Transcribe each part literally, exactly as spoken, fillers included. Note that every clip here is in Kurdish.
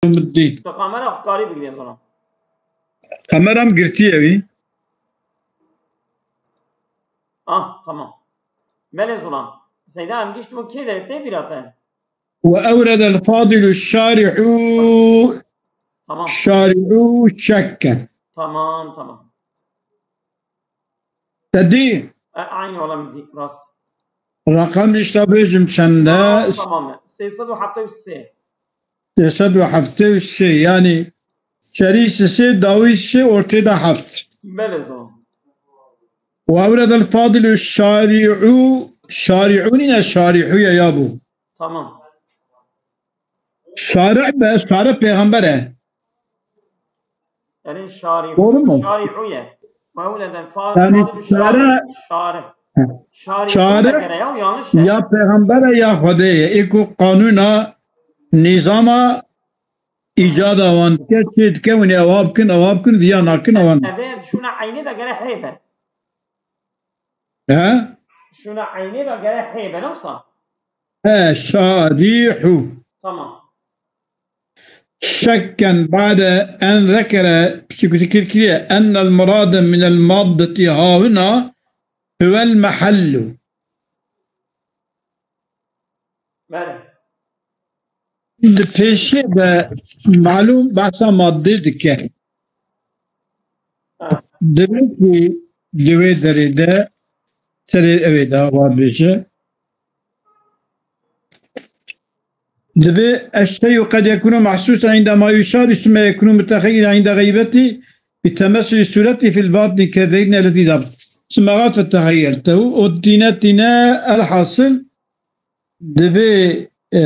Yevmiddîn. Tu kamera xwe karî bigirê, Zoran. Kameram girtiye wî. Ah, tamam. Belê, Zoran. Seyda, em gişt bû kê derê tê bîra te? Ve ewredel fadilu şari'u, Tamam. Şari'u şekken. Tamam, tamam. Te dî? E, aynı olan bir rast. Rakam işte bêjim çende? Tamam, tamam. Sê sed û hevdeh û sê. Sê sed û hevdeh û sê, yani serî sisê, dawî sê, ortê de heft. Belê, Zoran. Ve ewredel fadilu şari'u, şari'u nîne, şari'u ye ya bu. Tamam. Şari' be, şari' pêxember e. Yani şari', Doğru mu? Şari'u ye. Ve ewredel fa-, Yani fadilu şari', şari'. Şari'. Şari'u Şari' ne kere ya, yanlış ye. Ya pêxember e ya Xwedê ye. Ê ku qanûna, nîzama îcada wan dike, çê dike, hûn ê ewa bikin, ewa bikin, viya nakin, ewa nakin. Eve şûna eynê de gere heybe. He? Şûna eynê de gere heybe, ne wisa? He, şari'u. Tamam. Şekken ba'de en zekere, piçî ku zikir kiriye, ennel murade minel maddeti hahuna huvel mehallu. Belê. Di pêşê de malûm behsa maddê dike. Ha. Divê ku di wê derê de serê ew ê de ava bêje. Dibê eşşeyu qed yekunu mahsusen indema yuşari sümme yekunu mütexeyyir inde ğeybeti bi temessülü sureti fil batni ke zeyne lezî dab. Sümme gat fe teheyyeltehu. O tîne tîne elhasil Dibê, e,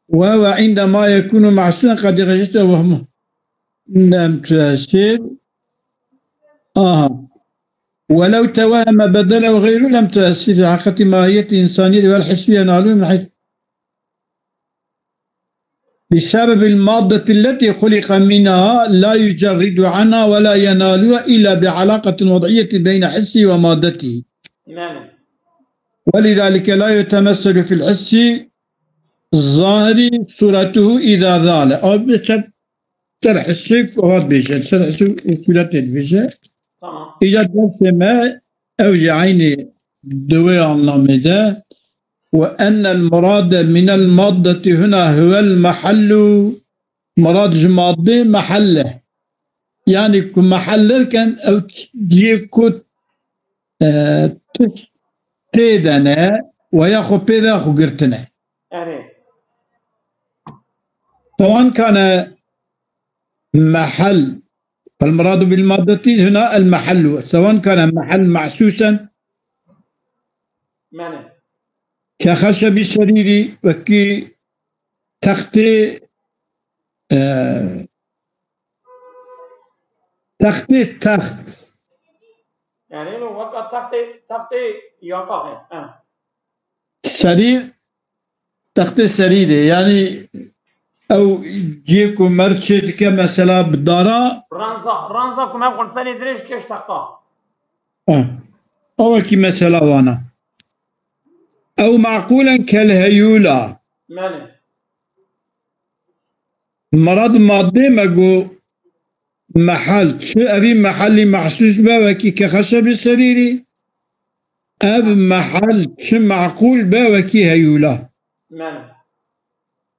ve ve indema yekunu mahsusen qed yexeşte vehmu. Lem tuesir. Aha. Welev teveheme bedel ew gayru lem tuesir fi haqiqeti mahiyeti insaniyeti vel hisbi yenalu min his. بسبب المادة التي خلق منها لا يجرد عنها ولا ينالها إلا بعلاقة وضعية بين حسه ومادته. Yani. ولذلك لا يتمثل في الحس الظاهر صورته إذا زال. Ew bi ser, ser hissê kuhat bêje, ser hissê û sûretê dibêje. Tamam. Îca dersê me ew jî eynî di wê anlamê de. Ve ennel murade minel maddeti huna huvel mehallu. Murad ji maddê mehal e. Yani ku mehal derken ew ciyê ku, e, tişt tê de ne, we ya xwe pê de xwe girtine. Erê. Sewan kane mehal. Fel muradu bil maddeti huna el mehallu. Sewan kane mehal mahsusen. Mene. Ke xeşebî serîrî, wekî textê, e, textê text. Yani, no, weka textê, textê yataxê. Ha. Serîr, textê serîrê. Yani, ew ciyê ku mer çê dike, mesela, bi dara. Ranza, ranza ku me xwe li serê dirêj kir ji texta. Ha. Ew wekî mesela wana. Ew maqulen kel heyûla. Mene. Mirad madde me got mehal, çi evî mehalî mehsûs be wekî ke xeşebî serîrî, ev mehal çi meqûl be wekî heyûla. Mene.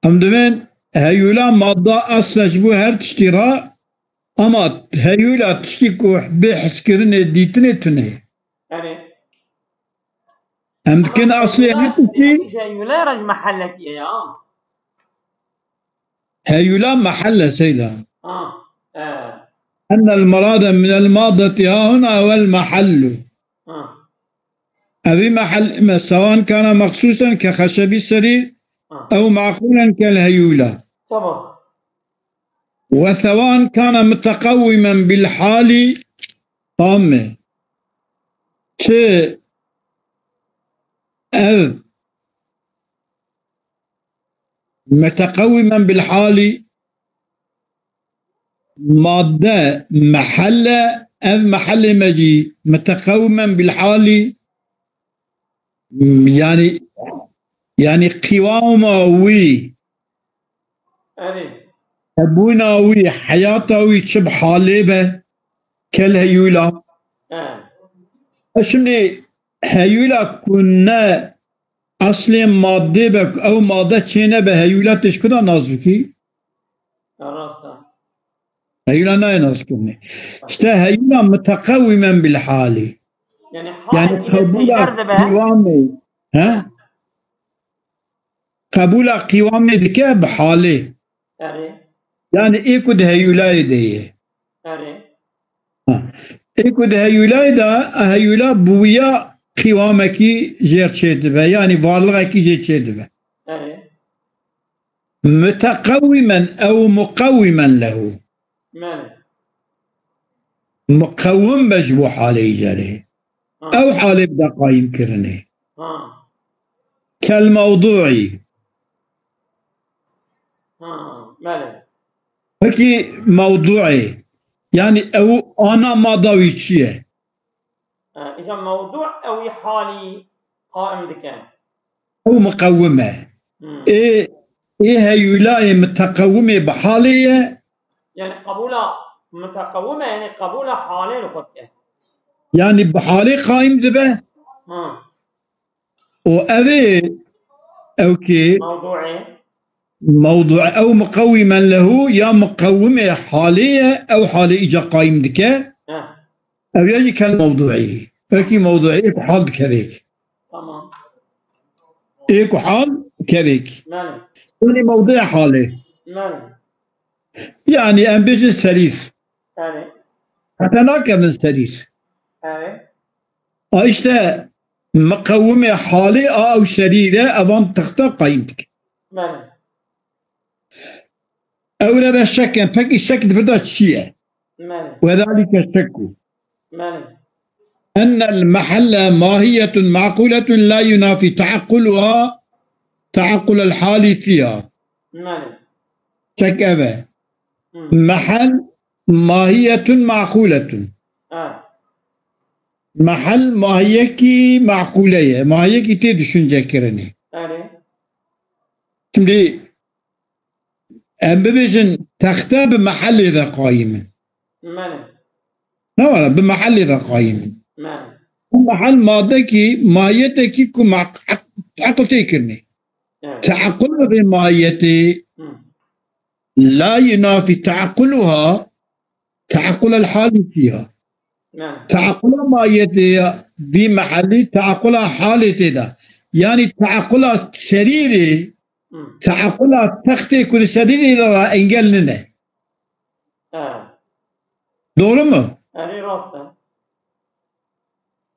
Em divên heyûla madda asle ji bo her tiştî re, ama heyûla tiştî ku bê hiskirinê dîtinê tune ye. Erê. Em dikin aslê her tiştî. Heyûla re ji mehellekî ye ya. Heyûla mehelle seyda. Ha, e. Ennel murade minel maddeti hahuna vel mehallu. Ha. Evî mehal me sewan kana mexsusen ke xeşebî serî, ha, ew maqulen kel heyûla. Tamam. Ve sewan kana muteqewimen bil halî, tamam mı? Çi ev muteqewimen bil halî, madde mehelle, ev mehellê me jî muteqewimen bil halî, yani, Yani qîwama wî, Erê. hebûna wî, heyata wî çi bi halê be, kel heyûla. E. E şimdi heyûla ku ne eslê madde be, ku ew madde çê nebe, heyûla tê ji ku de nas bikî? Ya rast e. Heyûla nayê nas kirinê. İşte heyûla muteqewimen bil halî. Yani Yani halekî qebûla pêşder dibe. Qîwamê. He? Qebûla qîwamê dike bi halê. Erê. Yani ê ku di heyûlayê de ye. Erê. Ha. Ê ku di heyûlayê de, a heyûla bi wiya qîwamekî jê çê dibe. Yani varlixekî jê çê dibe. Erê. Muteqewimen ew muqewimen lehu. Belê. Muqewim be ji bo halê îcarê. Ha. Ew halê bide qayîm kirinê. Ha. Kel mewduî. Ha, belê. Peki mewduî, yani ew ana mada wî çi ye? E, îja mewdu ewî halî qaim dike. Ew muqewim e. Hmm. Ê, ê heyûlayê muteqewimê bi halê ye. Yani qebûla muteqewim e, yani qebûla halê li xwe dike. Yani bi halê qaim dibe. Ha. Û ev ê ew kê Mewduê. Mewdu ew muqewimen lehu ya muqewimê halê ye, ew halê îca qayim dike. Heh. Ew ya jî kel mewduî. Wekî mewduî ê ku hal dikevêk. Tamam. Ê ku hal dikevêk. Belê. Yanî mewduê halê. Belê. Yani em bêjin serîr. Belê. Heta nakevin serîr. Belê. A işte miqewimê halê a ew serîr e, evan texta qayîm dike. Belê. Ew re re şek in, pekî şek di vir de çi ye? Belê. Wedalike şekku. Belê. Ennel mehelle mahiyetun maquletun la yunafi taaqquluha taaqqulel hali fiha. Belê. Şek ev e. Hı. Mehel mahiyetun maquletun. Ha. Mehel mahiyekî maqûle ye. Mahiyekî tê düşünce kirinê. Erê. Şimdi em bibêjin texte bi mehelê ve qayim in. Belê. Ne var? Bi mehelê ve qayim in. Belê. Bu mehel madekî, mahiyetekî ku maq-, aql tê kirinê. Evet. Teaqul ve mahiyetê Hı. la yunafi teaquluha teaqulel hali fiha. Yani. Teaqula mahiyetê ya vî mehelî teaqula halê tê de. Yani teaqula serîrê, Hı. teaqula textê ku di serîrê de ra engel nine. Ha. Doğru mu? Erê rast e.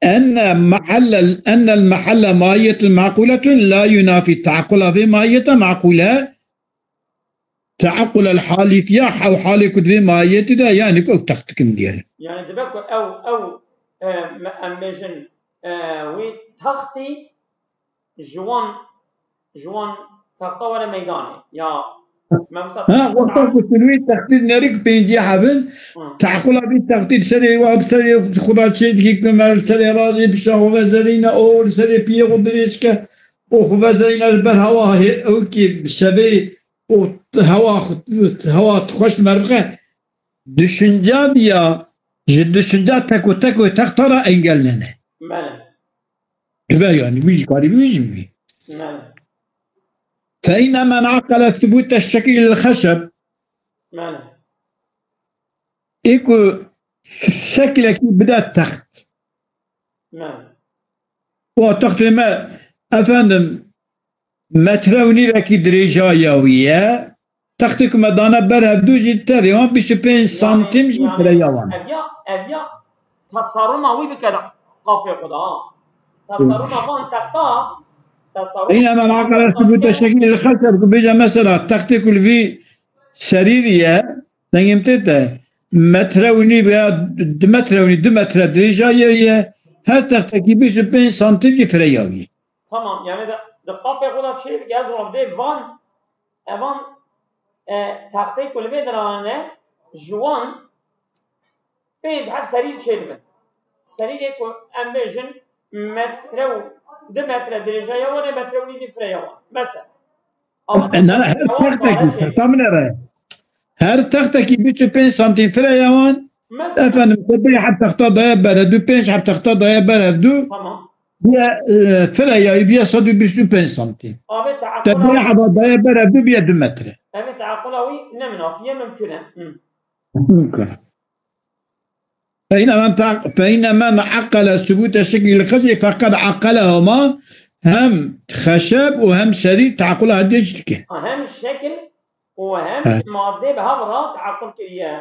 Enne mahallel, ennel mahalla mahiyetul maquletun la yunafi teaqula vê mahiyete maqule. Teaqulel halî fiya, ew halê ku di vê mahiyetê de, yani ku ew text dikin diyar. Yani dibe ku ew, ew, e, me-, em bêjin, e, wî textî ji wan, ji wan texta were meydanê. Ya, me wisa Ha, texta wexta ku tu wî textî nerî ku pêncî hebin, Hı. teaqula vî textî li serê wa, bi serê xwe de çê dikî ku me li serê razê pişa xwe vezerîne, o li serê piyê xwe birêz ke, û xwe vezerîne li ber hewa hê-, ew kî bi şevê û hewa xwe, hewa xweş merivxe, düşünca biya, ji düşünca tek û tek û texta re engel nene. Belê. Dibe yani, wî jî karî bî, wî jî bî. Belê. Fe inne men aqele thubûte şekil il xeşeb. Belê. Ê ku şekilekî bide text. Belê. O textê me, efendim, metre û nîvekî dirêjaya wî ye. Textê ku me dane ber hevdû jî tevê wan bîst û pênc Yani, santim jî yani, pireya wan. Ev ya, ev ya tasarruma wî bike de qafê xwe de, ha. Tasarruma van texta, tasarruma Eyne me naqere sibûte şekilî li xeser ku bêje mesela textê ku li vî serîrî ye, dengê min tê te, metre û nîv ya du metre û nîv, du metre dirêjayê ye, her textekî bîst û pênc santim jî pireya wî ye. Tamam, yani de, de qafê xwe de çê dike, ez wan vê van, evan, e, textê ku li vê diranine, ji wan pênc heft serîr çê dibin. Serîrê ku em bêjin metre û Di metre dirêjeya wan ê, metre û nîvî fireya wan. Mesela. Ama E, ne, her textekî, pare çênî. Hesabine re. Her textekî bîst û pênc santîm fireya wan. Mesela. Efendim, te bê heb texta daye ber hevdû, pênc heb texta daye ber hevdû. Tamam. Biye, e, fireya biye sed û bîst û pênc santîm. Abi, te taakula bê heba daye ber hevdû biye du metre. Evet, taakula wî ne minafî ye, mimkun e. Hı. Mimkun. فإن من تع-، فإن من عقل ثبوت الشكل الخزي فقد عقلهما، hem xeşeb û hem serî teaqula her duyê jî dike. Ha, hem şekil û hem He. Madde bi hev re teaqul kiriye.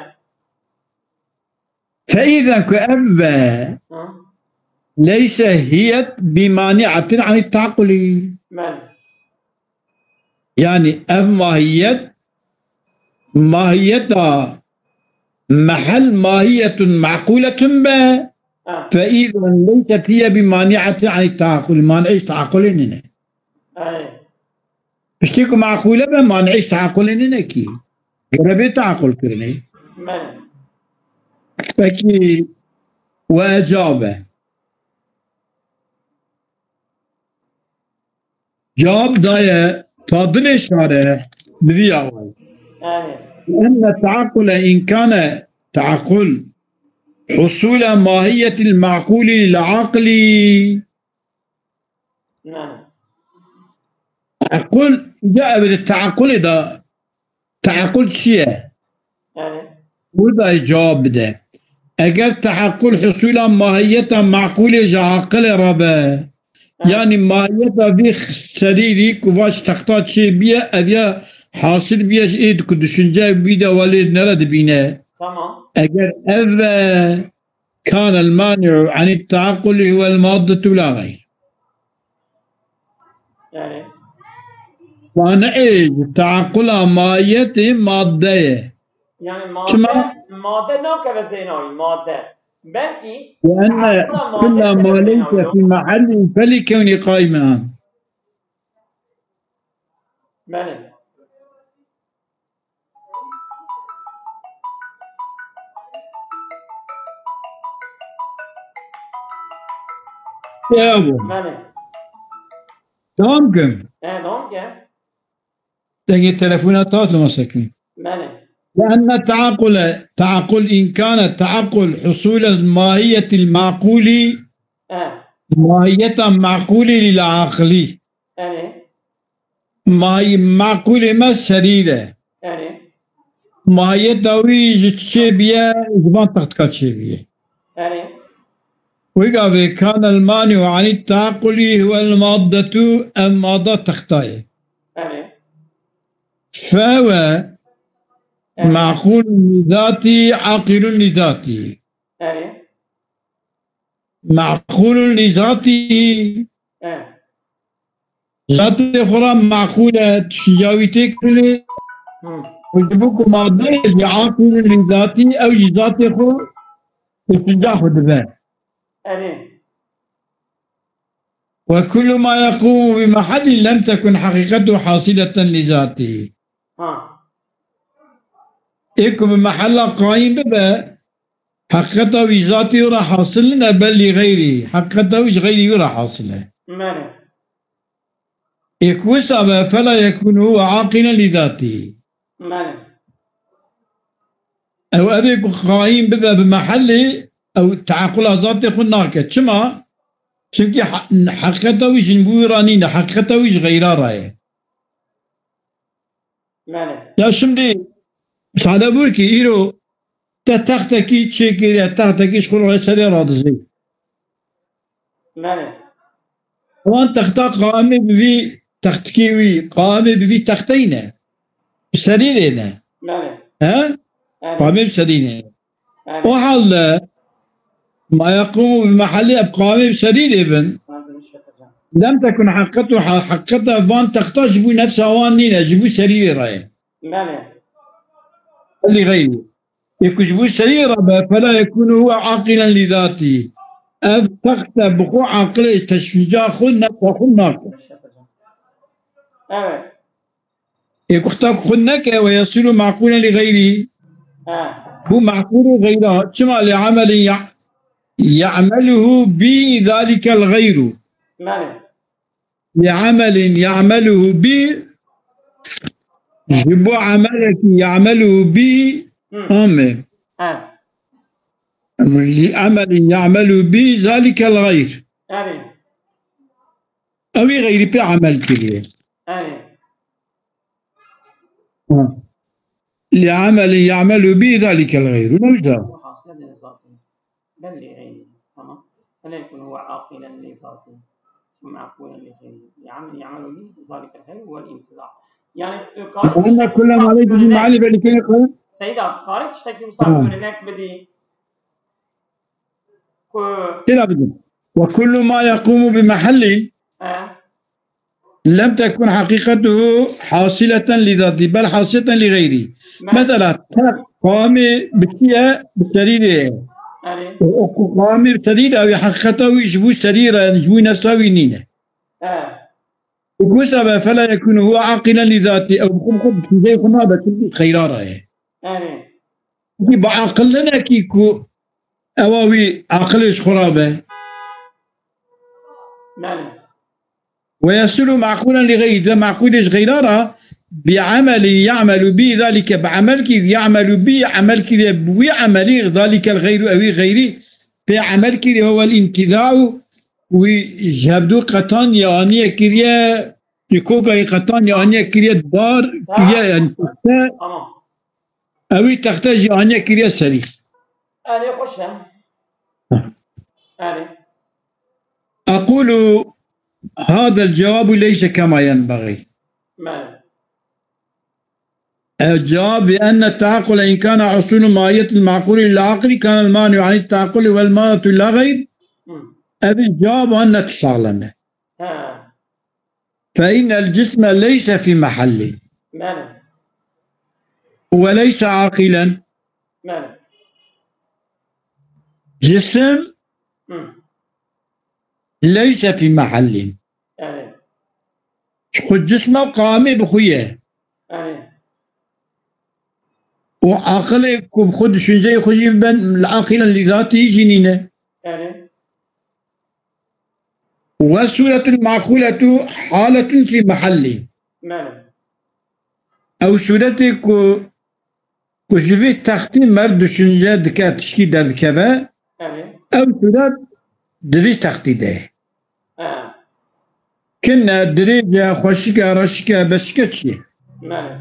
فإذا ku ev be, Hı. ليس هي بمانعة عن التعقل. Belê. Yani ev mahiyet, mahiyeta mehel mahiyetun me'kuletun be, Ha. فإذا ليست هي بمانعة عن التعقل. Man'ê ji teaqulê nîne. Belê. Piştî ku me'kule be, man'ê ji teaqulê nîne kî. Gere bê teaqul kirinê. Belê. Pekî, we ecabe. Cewab daye Fadilê Şareh bi vî awayî. Yani. لأن التعقل إن كان تعقل حصول ماهية المعقول للعاقل. Yani. Teaqul, ya ev li teaqulê de, teaqul çi ye? Yani. Burada cevap bide. Eger teaqul husula mahiyeta maqulê ji aqilê re be, Ha. yani mahiyeta vî serîrî ku vaş texta çê biye, ev ya hasil biye ji ê ku düşünce wî de welê nere dibîne. Tamam. Eger ev be, كان المانع عن التعقل هو المادة لا غير. Yani. Man'ê ji teaqula mahiyetê madde ye. Yani madde, Çima? Madde nakeve zênayî, madde. Belkî لأن teaqula كل madde ما keve ليس zênayî. في محله فلكونه قائما. Belê. Ya bu. Belê. Tamam ki. He, tamam ki. Dengê telefona tat luma sekin. Belê. لأن التعقل، تعقل إن كان تعقل حصول الماهية المعقول، He. ماهية معقول للعقل. Belê. May-, maqûlê me serîr e. Erê. Mahiyeta wî ji çi çêbûye, ji van textika çêbûye. Erê. Wê gavê كان المانع عن التعقل هو المادة, ev mada texta ye. Erê. فهو Erê. معقول لذاته عاقل لذاته. Erê. معقول لذاته. Erê. Zatê xwe re meqûl e, düşünca wî tê kirinê. Hı. Û ji bo ku madeyê jî aqil li zatî, ew jî zatê xwe düşünca xwe dibe. Erê. وكل ما يقوم بمحل لم تكن حقيقته حاصلة لذاته. Ha. Ê ku bi mehela qayîm bibe, heqîqeta wî zatî wî re hasil nîne, bel li xeyrî. Heqîqeta wî ji xeyrî wî re hasil e. Belê. Ê ku wisa be, فلا يكون هو عاقلا لذاته. Belê. Ew, ev ê ku qayîm bibe bi mehelê, ew teaqula zatê xwe nake. Çima? Çimkî he-, heqîqeta wî ji bo wî re nîne, heqîqeta wî ji xeyra re ye. Belê. Ya şimdi, sade bûr ki îro te textekî çêkiriye, textekî ji xwe re serê radizê. Belê. Wan texta qamê bi vî textikê wî, qamê bi vî texteyî ne. Bi serîrê ne. Belê. He? Belê. Qamê bi serîrê ne. Belê. O halde ma yequmu bi mehellî ev qamê bi serîrê bin. Lem tekun heqîqetu, he-, heqîqeta van texta ji bo nefsa wan nîne, ji bo serîrê re ye. Belê. Li xeyrî. Ê ku ji bo serî re be, fela yekûnu huwe aqilen lî zatî. Ev text e bi xwe aqilê teşwîca xwe, nefsa xwe nake. Evet. Ê ku xta xwe neke, we yesûlu maqulen lî xeyrî. Ha. Bu maqûlê xeyra. Çima? Li emelin ya-, ya'meluhu bi zalikel xeyru. Belê. لعمل يعمله به، ji bo emelekî يعمله به, Hı. Ame. He. لعمل يعمل به ذلك الغير. Erê. Ew ê xeyrî pê emel kiriye. Erê. Ha. لعمل يعمل به ذلك الغير. Ne güzel. Hasile de zaten. Belli eyni. Tamam. Fela yekun huve aqilen li zati. Ve ma'kulen li gayri. Li amel ya'melu bi zalikel hayr vel intiza. Yani, e, kar-, Ve enne kulle ma leyse fi mahalli belli kene kare. Seyda, kare tiştekî wisa Ha. örnek bidî. Ku Tela bidin. Ve kullu ma yaqumu bi mahallin. He. لم تكن حقيقته حاصلة لذاته، بل حاصلة لغيره. Mesela, te qamê bi çi ye? Bi serîrê ye. Erê. O, o ku qamê bi serîrê, ew ê heqîqeta wî ji bo serîre, ji bo nefsa wî nîne. He. Û ku sebe fela yekunu huve aqilen li zatî, ew bi xwe bi xwe bi xwe nabe, çimkî xeyra re ye. Erê. Çimkî bi aqil nine kî ku ewa wî aqilê ji xwe rabe. Belê. Ve yesiru ma'kulen li gayri, ve ma'kulê ji xeyra re bi emelin ya'melu bi zalike, bi emelkî ya'melu bi, emel kiriye bi wî emelî, zalikel gayru, ewî xeyrî pê emel kiriye, huvel intiza'u, wî ji hevdu qetan ya aniye kiriye, ji kokayê qetan ya aniye kiriye dar, kiriye, yani, texte, Tamam. Ewî texte jî aniye kiriye serî. Erê, xweş e. Erê. أقول هذا الجواب ليس كما ينبغي. Belê. الجواب بأن التعقل إن كان حصول ماهية المعقول للعقل كان المانع عن التعقل والمادة لا غير. Hı. Ev cevap anne saxlem e. He. فإن الجسم ليس في محله. Belê. وليس عاقلا. Belê. Cisim Hı. ليس في محله. Erê. Ji xwe cisma qamê bi xwe ye. Erê. Û aqilê ku bi xwe düşünceyê xwe jî ben li aqilen li zatî jî nîne. Erê. والصورة المعقولة حالة في محله. Belê. Ew sûretê ku, ku ji vî textî mer düşünce dike, tişkî derdikeve, Erê. Ew sûret di vî textî de ye. He. Kin e, dirêj e, xweşik e, reşik e, beşik e çi ye? Belê.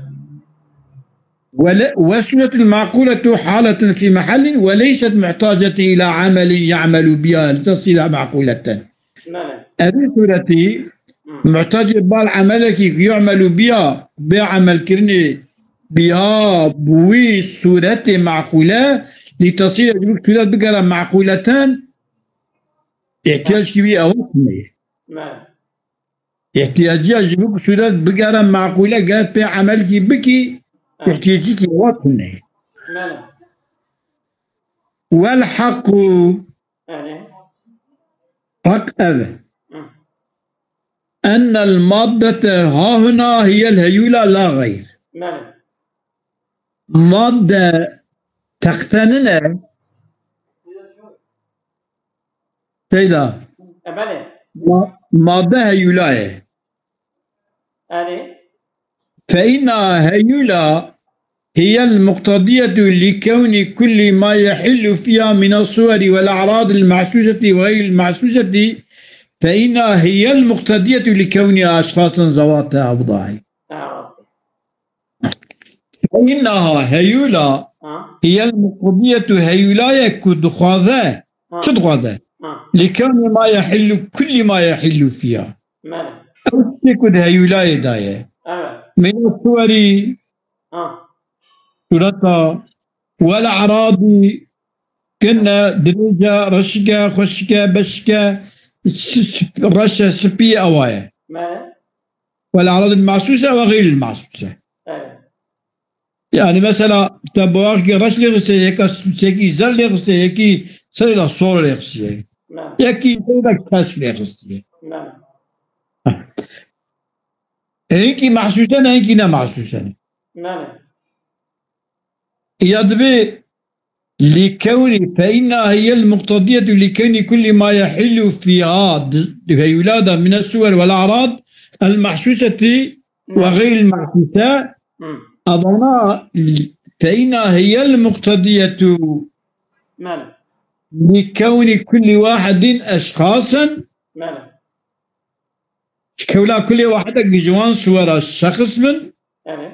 Wele-, والصورة المعقولة حالة في محل وليست محتاجة إلى عمل يعمل بها لتصير معقولة. Belê. Evî sûretî Hı. muhtacê bal emelekî yu'melu biha, bê emelkirinê biha, bi wî sûretê maqûle, lî tesîre ji bo sûret bigere maqûleten, îhtiyacekî wî ew tune ye. Belê. Îhtiyacî ya ji bo sûret bigere maqûle, ger pê emelkî bikî, Hı. îhtiyacîkî ew tune ye. Belê. Wel heqû Erê. Hak ev e. Hı. Ennel maddete hahuna hiyel heyula la gayr. Belê. Madde texte nine. Seyda. E, belê. Ma-, madde heyula ye. Erê. فإنها هيولى هي المقتضية لكون كل ما يحل فيها من الصور والأعراض المحسوسة وغير المحسوسة، فإنها هي المقتضية لكونها أشخاصا ذوات أبضاع. Ha, rast e. فإنها هيولى Ha. هي المقتضية، heyula ye ku dixwaze. Ha. Çi dixwaze? Ha. لكون ما يحل، كل ما يحل فيها. Belê. Ew tiştê ku di heyûlayê de ye. Evet. Min suwerî, Ha. Sureta, wel eradî, kin e, dirêj e, reşik e, xweşik e, beşik e, s-, s-, reş e, spî ye, ewa ye. Belê. Wel eradî mahsûs e ve xeyrî mahsûs e. Evet. Yani mesela, te boyaxekî reş lê xistê, yeka s-, yekî zer lê xistê, yekî serê de sor lê xistê. Belê. Yekî serê de kesk lê xistê. Belê. Heyînkî mahsûs e, heyînkî ne mahsûs e. Belê. Ya dibê لكون، فإنها هي المقتضية لكون كل ما يحل فيها، di heyûla de, من الصور والأعراض، المحسوسة نعم. وغير المحسوسة، مم. أظنها فإنها هي المقتضية مالا. لكون كل واحد أشخاصا مالا. Kewla kulê wahidek ji wan suwera şexs bin Evet.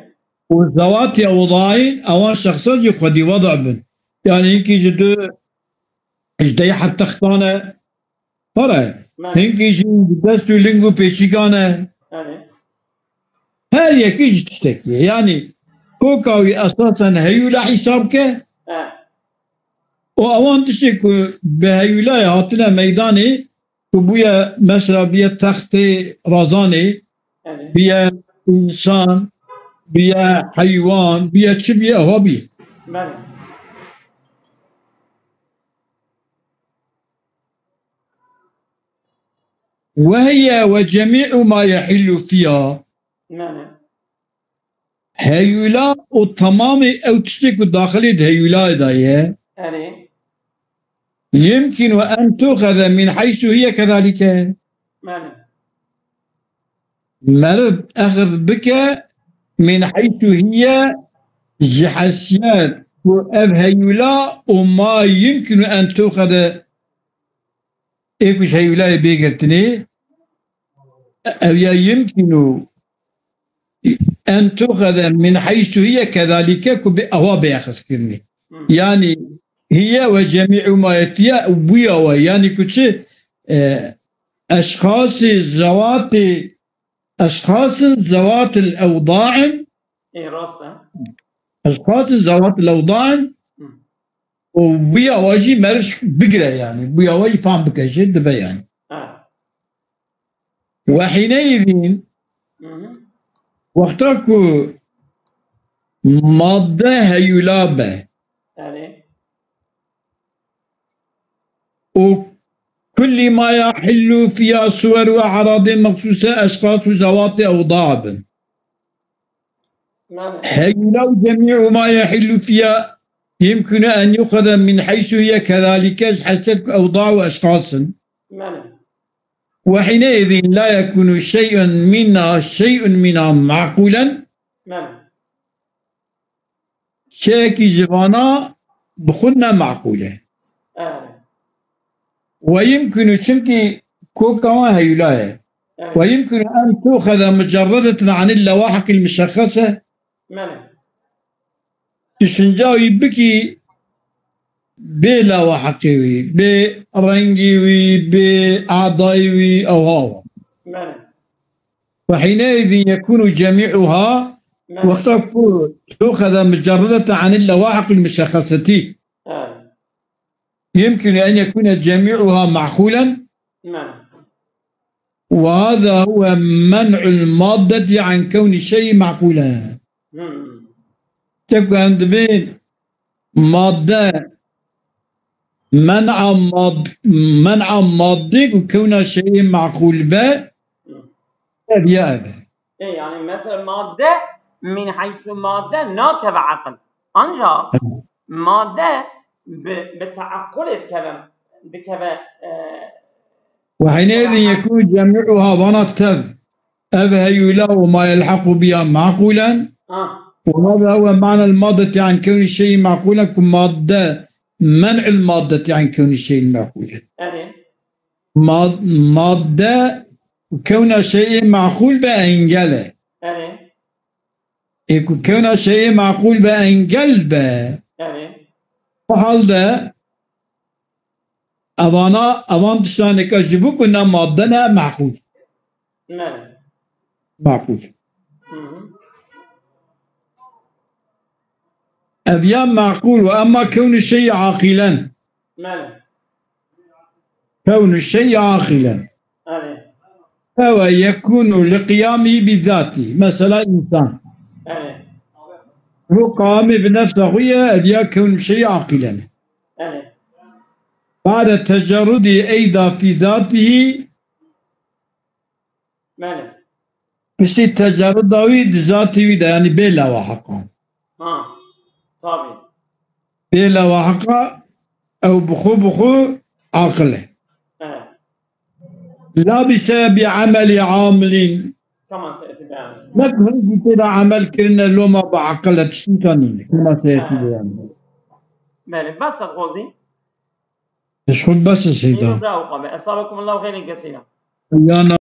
û zewatî ewdayîn, ewan şexsa jî xwedî weda bin. Yani hinkî ji du, ji dey her textan e, Pere. Mane. Hinkî jî dest û ling û pêçîkan e. Mane. Her yekî ji tiştekî ye. Yanî koka wî esasen heyûla hîsab ke. He. Û ewan tiştê ku bi heyûlayê hatine meydanê, ku bûye mesela bûye textê razanê, Mane. bûye însan, bûye heywan, bûye çi bûye, ewa bûye. Mane. وهي وجميع ما يحل فيها. Mane. Heyula û tamamê ew tiştê ku daxilê di heyula de ye. Erê. يمكن أن تؤخذ من حيث هي كذلك. Mane. Meriv exz bike min heysu hiye ji hesiyet ku ev heyula û ma yumkinu en tuxede ê ku ji heyulayê bê girtinê, ev ya yumkinu en tuxede min heysu hiye kedalike ku bi ewa bê exz kirinê. Hı. Yani hiye ve cemî'u ma yetiye bûya we. Yani ku çi, e, eşxasê zewatê Eşxasın zewatil ewda'in. Ê, rast e. Eşxasın zewatil ewda'in. Hı. Û bûya wa jî meriv bigire yani. Bûya wa jî fam bike jî dibe yani. Ha. Ve hineyzîn Hı hı. wexta ku madde heyula be. Yani. û kulli ma yahillu fiya suwer û e'radê mexsûse eşxas û zewatê ewda bin. Mane. Heyula û cemî'u ma yahillu fiya yumkinu en yuxede min heysu hiye kedalike ji hesed ku ewda û eşxas in. Mane. Ve hineyzîn la yekunu şey'un mina, şey'un mina ma'qulen. Mane. Çeyekî ji vana bi xwe ne meqûl e. Evet. Ve yumkinu, çimkî koka wan heyula ye. Evet. Ve yumkinu en tuxede mucerredeten anil lewahikil muşexxese. Mane. Düşünce wî bikî bê lewahikê wî, bê rengî wî, bê adayî wî, ew ha. Mane. Ve hineyzîn yekunu cemî'uha Mane. Wexta ku tuxede mucerredete anil lewahikil muşexxesetî. Evet. Yumkinu en yekune cemî'uha ma'qulen. Mane. Ve hâzâ huve men'ul maddeti an kewni şey'i ma'qulen. Hmm. Tek ku em dibê madde men'a mad-, men'a maddê ku kewna şey'ê ma'qul be, Hmm. ev ya ev e. E, yani mesela madde min heysu madde nakeve aqil. Ancak Evet. madde bi, bi teaqqulê dikeve, dikeve, e, Ve hineyzîn yekûn cemî'uha vana tev. Ev heyula û ma yelhequ biha maqulen. Ha. Ve hâzâ huve ma'nel maddeti an kewni şey'i maqulen ku madde men'il maddeti an kewni şey'i maqulen. Erê. Mad-, madde kewna şey'ê maqûl be engel e. Erê. Ê ku kewna şey'ê maqûl be engel be. Erê. O halde evana, evan tiştanêka ji bo ku ne madde ne maqûl. Mane. Maqûl. Hı hı. Ev ya maqûl û emma kewnu şey'î aqilen. Mane. Kewnu şey'î aqilen. Erê. Ewe yekûnu li qiyamî bi zatî. Mesela însan. Erê. Ro qiyamê bi nefsa xwe ye, ev ya kewnu şey'î aqilen. Erê. Ba'de tecerrudî eyda fî zatîhî Mane. Piştî tecerruda wî di zatê wî de, yanî bê lewahiqan. Ha, tabii. Bê lewahiqa ew bi xwe, bi xwe aqil e. Evet. La bi sebebi ameli amilin. Tamam, Seyfi Bey. Nek hingî tê de emel kirine loma bi aqil e tiştîka nîne. Kima Seyfi Bey yani. Belê, bes e xozî. Ji xwe bes e Seyda. Îro da û xwe be. Esabekumullahu xeyrên kesîra. Yana